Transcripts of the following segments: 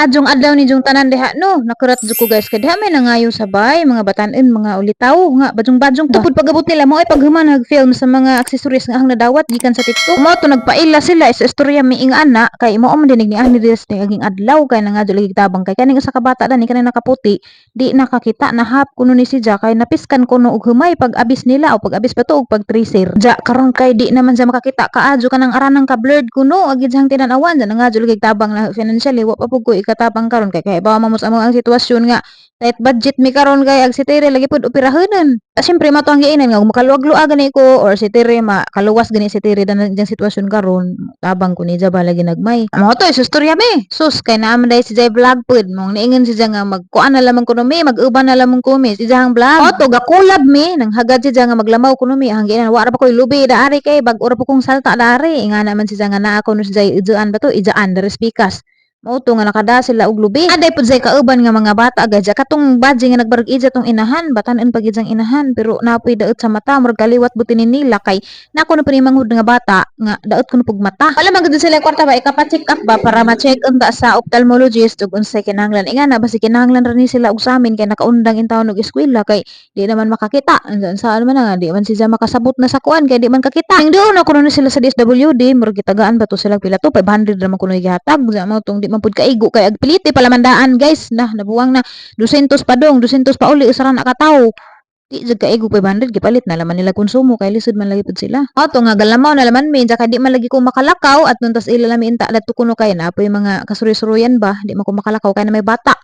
Adjong adlaw ni jong tanan diha no. Nakurat jud ko, guys, kay diha may nangayo sabay mga batanen, mga ulitaw nga bajong-bajong ba. Tupod pag-abot nila mo ay paghuman nag-film sa mga accessories nga ang nadawat gikan sa TikTok. Mao to nagpaila sila sa istorya mi ing ana kay mao man dinig ni ani diri sa aging adlaw kay nangadyo lagi tabang kay kaning usa ka bata dani kaning nakaputi di nakakita, nahap kuno ni si Ja kay napiskan kuno og humay pag abis nila o pag abis pa to og pag tracer. Ja karon kay di naman siya makakita kaadyo kanang aranang ka blurred kuno agi diyang tinan-awan. Ja nangadyo lagi tabang na financially wa pa pud ko ikatabang karon kay kay ba mo sa among ang sitwasyon nga tight budget mi karon kay ag si Tere lagi pud operahanan. Ah, siyempre mato ang giinan nga kung makaluwag-luag gani ko or si Tere makaluwas gani si Tere dan diyang sitwasyon karon, tabang ko ni ja ba lagi nagmay. Mao to istorya mi. Sus, kay naa man dai si Jay vlog pud mong niingon si Ja nga magkuan na lamang kuno mi, mag-uban na lamang ko mi si Jahang vlog. Mao to gakulab mi nang hagad si Ja nga maglamaw kuno mi ang giinan wa ra pa koy lubi daari kay bag-o ra pa kong salta daari. Ingana man si Ja nga naa kuno si Jay ijaan ba to ijaan diri pikas. Mao to nga nakada sila og lubi. Aday pud say kauban nga mga bata gadya katong badji nga nagbarag ija tong inahan, batanen pag ijang inahan pero napoy daot sa mata, murag kaliwat buti ni nila kay nako na pa manghud nga bata nga daot kuno pug mata. Wala man gud sila kwarta ba ikapa-check up ba para ma-check unta sa ophthalmologist ug unsay kinahanglan. Ingana ba si kinahanglan ra ni sila og samin kay nakaundang intawon og eskwela kay di naman makakita. Unsa saan man na nga di man siya makasabot na sa kuan kay di man kakita. Ing doon na kuno ni sila sa DSWD, murag gitagaan ba to sila pila to, 500 ra man kuno gihatag. Sa mao tong di man pud kaigo kay agpiliti palamandaan, guys, na nabuwang na 200 pa dong, 200 pa uli usa ra na ka tawo. Di jud kaigo 500, gipalit na laman nila konsumo kay lisod man lagi pud sila. Ato nga galamaw na laman mi kay di man lagi ko makalakaw at nun tas ila lami inta adto kuno kay na poy mga kasuroy-suroyan ba, di man ko makalakaw kay na may bata.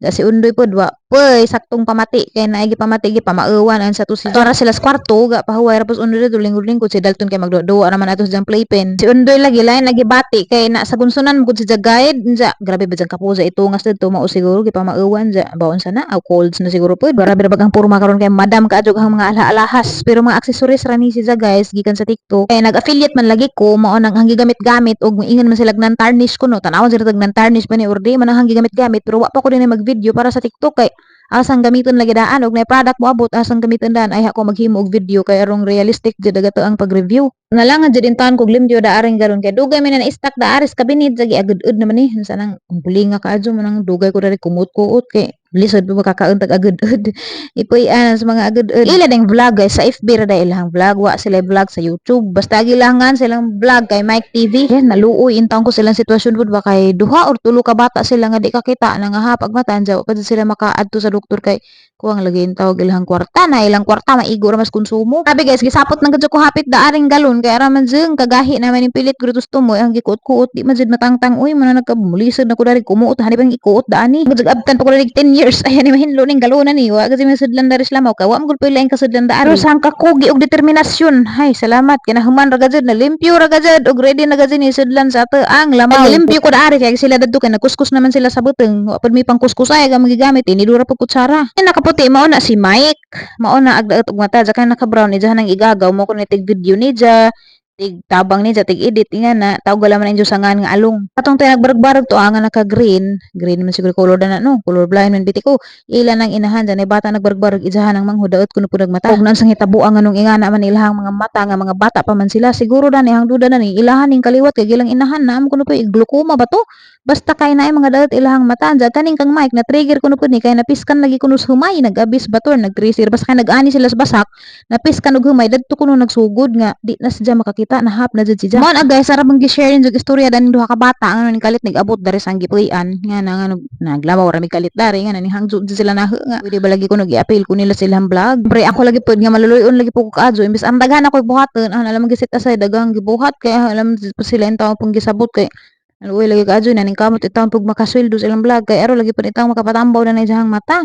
Da si Undoy pod wa poy saktong pamati kay naay gipamati, gipamauwan ang sa to si para sila sa kwarto ga pahuway ra pos Undoy dito lingkod-lingkod. Si Dalton kay magduwa naman ato sa playpen. Si Undoy lagi lain lagi bati kay na sa gunsunan mo gud si guide unsa grabe ba jang kapusa ito nga dito mao siguro gipamauwan ja baon sana aw colds na siguro pod. Grabe ra bagang porma karon kay madam kaadyo ang mga alahas pero mga accessories ra ni si ja, guys, gikan sa TikTok. Kay nag-affiliate man lagi ko mao nang ang gigamit-gamit og moingon man sila nan tarnish kuno, tan-awon sila tag nan tarnish pa ni or di man ang gigamit-gamit pero wa pa ko din mag-video para sa TikTok kay asang gamiton lagi daan og nay product mo abot, asang gamiton daan ay ako maghimo og video kay arong realistic jud agato ang pag-review. Nalangan jud intaon kog limpyo daaring galon kay dugay man na na-stock daari sa cabinet jagi agud-ud naman ni unsa nang bulinga kaadyo mo nang dugay ko diri kumut-kuot kay lisod pa makakaon tag agud-ud ipuy-an sa mga agud-ud. Ila ding vlog, guys, sa FB ra dahil ilang vlog, wa sila vlog sa YouTube, basta gilangan silang vlog kay Mike TV. Yan naluoy intawon ko silang sitwasyon pud ba kay duha or tulo ka bata sila nga di kakita, nangahap ag mata anja wa pa jud sila makaadto sa doktor kay kuwang lagi intawag ilang kwarta na ilang kwarta maigo ra mas konsumo. Sabi, guys, gisapot nang kadyo ko hapit daaring galon kay ara man jud kagahi naman yung pilit gusto mo ang gikuot-kuot di man jud matangtang uy man nagkamulisod na ko dari kumuot hani bang ikuot daani jud abtan pa ko dari 10 years ayan ni mahinlo ning galonan ni wa kasi masudlan dari sila mao kay wa man gud pila kasudlan daari. Pero sang kakugi og determinasyon, hay salamat kinahuman ra gajud na limpyo ra gajud og ready na gajud ni sudlan sa ato ang lamaw. Limpyo ko daari kay sila dadto kay nagkuskus naman sila sa buteng, wa pud mi pangkuskusay ang magigamit tinidura pud kutsara. Ay, nakaputi mao na si Mike, mao na ag daot og mata ja kay naka brown ni nang igagaw mo ko ni tig video ni ja tig tabang ni ja tig edit nga na tawag wala man ang sangan nga along atong tay nagbarag-barag to nga naka green green man siguro color na no, color blind man biti ko. Ila nang inahan dyan ay bata nagbarag-barag ijahan ang manghud daot kuno pud mata ug nansang hitabuan nga nung ingana man ilahang mga mata nga mga bata pa man sila siguro dani ang duda na ni ilahan ning kaliwat kay gilang inahan na amo kuno pa glaucoma ba to, basta kay naay mga daot ilahang mata. Anja kaning kang Mike na trigger kuno pud ni kay napiskan lagi kuno sa humay nagabis ba to nagtracer basta kay nag-ani sila sa basak, napiskan og humay dadto kuno nagsugod nga di na siya makakita, nahap na jud siya. Mao na, guys, sarap mang gi-share jud istorya dani duha ka bata nga ning kalit nag-abot dari sa gipuy-an nga na nga naglamaw ra mi kalit dari nga na ni hangjo jud sila na nga pwede ba lagi ko nag-i-appeal ko nila silang vlog. Pre ako lagi pud nga maluluyon lagi po ko kaadyo imbes ang daghan ako buhaton ah alam giset aside daghang gibuhat kay alam pa sila intaw pong gisabot kay Aluoy lagi kaadyo na ning kamot itawon pug makasweldo sa ilang vlog kay aro lagi pud itawon makapatambaw na na iyang mata.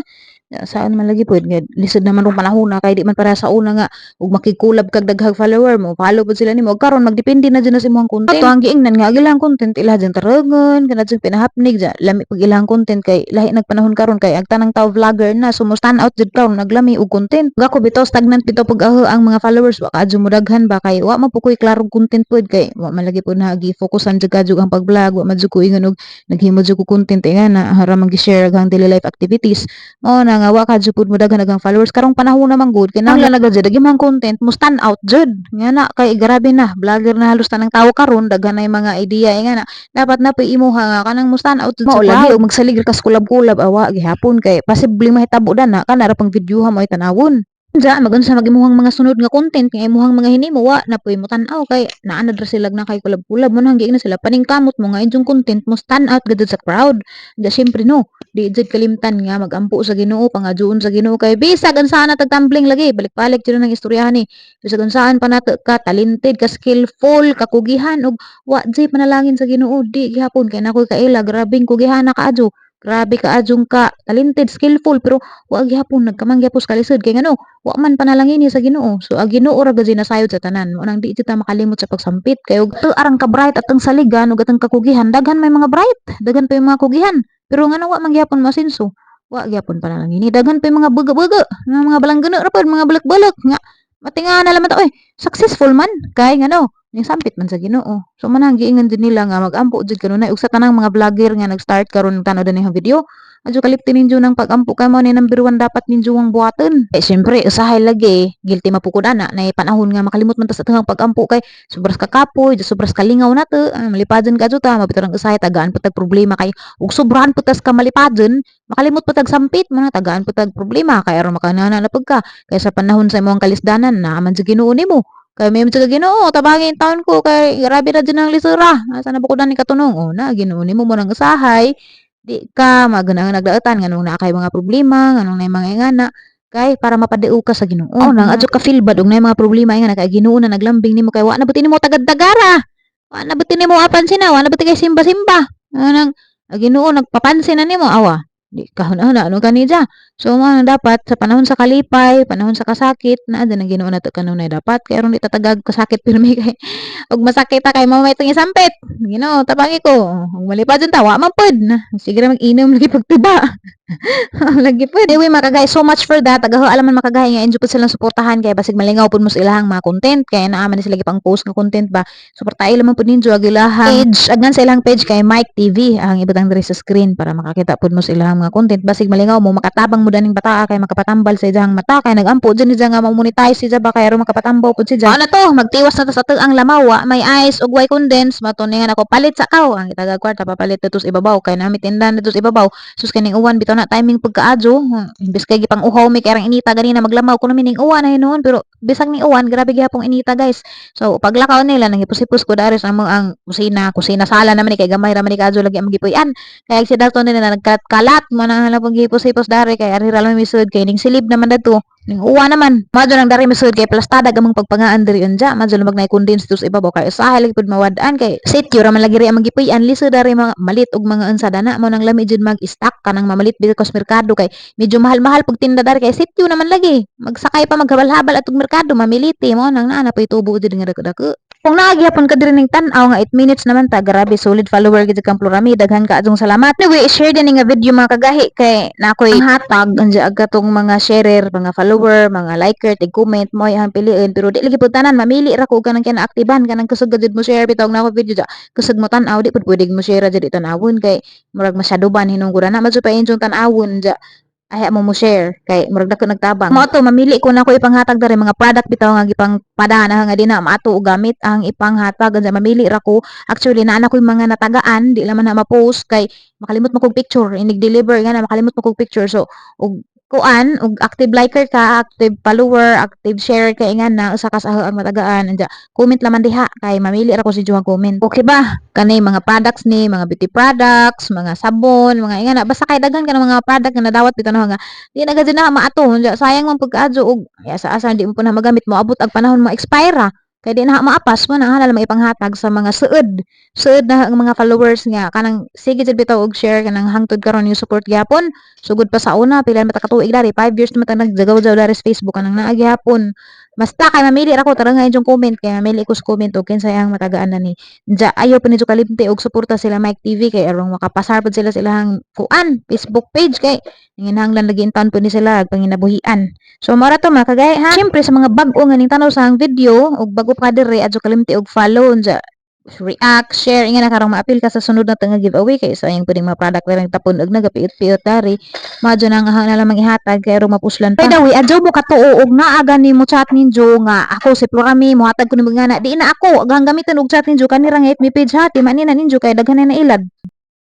Saan man lagi pud nga lisod naman rong panahon na kay di man para sa una nga ug makig-collab kag daghang follower mo follow pud sila nimo. Karon magdepende na jud na sa imong content. Ato ang giingnan nga ilang content ila jud tarangon kana jud pinahapnig ja lami pag ilang content kay lahi nagpanahon karon kay ang tanang tawo vlogger na, so mo stand out jud karon naglami og content. Gako bitaw stagnant bitaw pag ang mga followers, wa kaadyo mo daghan ba kay wa man pud koy klarong content pud kay wa man lagi pud na gi-focusan jud kadyo ang pag-vlog. Nag-vlog, wa man jud ko ingon og naghimo jud ko content eh, nga na hara man gi-share ang daily life activities. Mao na nga wa ka jud pud mo daghan ang followers karong panahon naman gud, kinahanglan na gud jud imong content mo stand out jud. Nga na kay grabe na vlogger na halos tanang tawo karon, daghan na yung mga idea eh, nga na dapat na po imuha nga kanang mo stand out jud sa lagi og magsalig ra kas collab-collab, awa gihapon kay posible mahitabo dana kana ra pang videoha mo ay tanawon. Unsa magunsa mag imuhang mga sunod nga content nga imuhang mga hinimo, wa na puy mo tan-aw kay naanad ra sila na kay collab-collab mo nang giingnan sila paningkamot mo nga inyong content mo stand out gud sa crowd. Da syempre no, di jud kalimtan nga magampo sa Ginoo, pangaduon sa Ginoo kay bisag unsa na tagtambling lagi, balik-balik jud nang istoryahan ni. Bisag unsaan pa nato ka talented, ka skillful, kakugihan og wa jud panalangin sa Ginoo, di gihapon kay nakoy kaila grabeng kugihana kaadyo. Grabe kaadjong ka talented, skillful, pero wa gihapon nagkamang gyapon sa kalisod kay ngano wa man panalangini sa Ginoo. So ang Ginoo ra gud nasayod sa tanan. Mao nang di jud ta makalimot sa pagsampit kay og arang ka bright atong saligan ug atong kakugihan, daghan may mga bright, daghan pa yung mga kugihan. Pero ngano wa man gihapon moasenso? Wa gihapon panalangini. Daghan pa yung mga buga-buga, nga mga balanggano ra pod, mga balak-balak nga matingala man ta oy, successful man kay ngano ning sampit man sa Ginoo. So man ang giingon jud nila nga magampo jud kanunay ug sa tanang mga vlogger nga nag-start karon tan-aw dinhi ang video. Adyo kalipti ninyo ng pag-ampo kay mao ni number 1 dapat ninyo ang buhaton. Eh syempre usahay lagi guilty mapukod ana na panahon nga makalimot man ta sa atong pag-ampo kay sobras ka kapoy, sobras ka lingaw na to, malipadon ka ta, mabitaw ang usahay tagaan pud tag problema kay ug sobrahan pud tas ka malipadon, makalimot pud tag sampit mo na tagaan pud tag problema kay aron makanana na pud ka. Kay sa panahon sa imong kalisdanan naa man sa Ginoo nimo. Kay may sa Ginoo, tabangin taon ko kay grabe ra jud ang lisura. Asa na bukod ni katunong? Oh, na Ginoo nimo mo nang usahay di ka maganang nagdaotan nganong naa kay mga problema, nganong naay mga ingana kay para mapadiog ka sa Ginoo. Oh, nang adyo ka feel bad og naay mga problema ingana kay Ginoo na naglambing nimo kay wa na buti nimo tagad-tagara. Wa na buti nimo apansin na, wa na buti kay simba-simba. Nang ang Ginoo nagpapansin na nimo awa. Di ka huna-huna ano kanija. So mao nang dapat sa panahon sa kalipay, panahon sa kasakit, naa din ang Ginoo nato kanunay dapat kay aron di tatagag kasakit pirmi kay og masakit ta kay mao may itong isampit. Ginoo tabangi ko. Ug malipad ta wa man pod. Sige ra mag-inom lagi pagtuba. Lagi pod. Anyway mga kagay, so much for that. Tagaho alaman mga kagay nga enjoy pud silang suportahan kay basig malingaw pud mo sa ilahang mga content kay naa man sila gipang post nga content ba. Suportahi lamang pud ninyo ang ilahang page. Agnan sa ilang page kay Mike TV ang ibutang diri sa screen para makakita pud mo sa ilahang mga content. Basig malingaw mo, makatabang mo daning bataa kay makapatambal sa iyang mata kay nagampo dyan siya nga ma-monetize siya ba kay aron makapatambaw pud siya. Ano to, magtiwas na ta sa ang lamaw, wa may ice ug way condense mato nga nako palit sa kaw ang itagag kwarta papalit dito sa ibabaw kay nami tindahan dito sa ibabaw. Sus, kaning uwan bitaw na timing pagkaadyo. Imbes kay gipang uhaw mi kay arang inita ganina, maglamaw kuno mi ning uwan na hinuon, pero bisag ning uwan grabe gihapong inita, guys. So paglakaw nila nangipos-ipos ko dari sa among ang kusina, kusina sala naman ni kay gamay ra man ni kaadyo lagi ang gipuy-an. Kaya si Dalton nila nagkalat mo na halapong gihipos-hipos dari kay ari ra lang misud kay ning silib naman dadto. Ning uwa naman. Madyo nang dari misud kay plastada gamong pagpangaan diri unja. Madyo lumag na condense dito sa ibabaw kay usahay lagi pud mawad-an kay sityo ra man lagi ri ang magipuy-an, lisod dari mga malit og mga unsa dana mo nang lami jud mag-stock kanang mamalit because merkado kay medyo mahal-mahal pag tinda dari kay sityo naman lagi. Magsakay pa maghabal-habal atong merkado mamiliti mo nang naa na poy tubo jud nga dako-dako. Kung naa gihapon ka diri ning tan-aw nga 8 minutes naman ta, grabe solid follower gid kang Plurami, daghan ka adjong salamat. Anyway, share din nga video mga kagahi kay na ako'y hatag anja aga tong mga sharer, mga follower, mga liker, tig comment mo ay piliin pero di lagi pud tanan mamili ra ko kanang kinaaktiban kanang kusog jud mo share bitaw na ako video ja. Kusog mo tan-aw di pud pwede mo share jud tan-awon kay murag masyado ban hinungguran na madyo pa inyong tan-awon ja ay mo mo share kay murag dako nagtabang. Mao to mamili ko na ko ipanghatag diri mga product bitaw nga gipang padana nga di na maato og gamit ang ipanghatag anja mamili ra ko. Actually naa na koy mga natagaan, di laman na ma-post kay makalimot mo kog picture inig deliver nga na makalimot mo kog picture. So og kuan og active liker ka, active follower, active share kay nga na usa ka sa ang matagaan anja comment laman diha kay mamili ra ko sa inyong comment. Okay ba? Kani mga products ni mga beauty products, mga sabon, mga ingana basta kay daghan ka ng mga product nga nadawat bitaw na nga di na gud na maato anja sayang man pagkaadyo og ya sa asa di mo pa na magamit mo abot ang panahon mo expire ra kay di na maapas mo na halal maipanghatag sa mga suod suod na ang mga followers nga kanang sige jud bitaw og share kanang hangtod karon yung support gyapon sugod pa sa una pila man ta ka tuig dari 5 years naman ta nagjagaw-jaw dari sa Facebook kanang naa gihapon. Basta kay mamili ra ko tara nga inyong comment kay mamili ko sa comment og kinsay ang matagaan na ni Nja ayo pa ninyo kalimti og suporta sila Mike TV kay aron makapasar pud sila sa ilahang kuan Facebook page kay nanginahanglan lagi intawn pud ni sila ag panginabuhian. So mao ra to mga kagay ha. Syempre sa mga bag-o nga ning tan-aw sa ang video ug bago pa ka diri adyo kalimti og follow unja react, share, inga na karong maapil ka sa sunod na nga giveaway kay sayang pud mga product lang tapon og nagapiot-piot dari. Madyo na nga na lamang ihatag kay aron mapuslan pa. By the way, adyaw mo katuo og naa gani mo chat ninyo nga ako si Florami, mohatag ko nimo nga na di na ako. Aghang gamiton og chat ninyo kanira nga mi page hati manina ninyo kay daghan na ilad.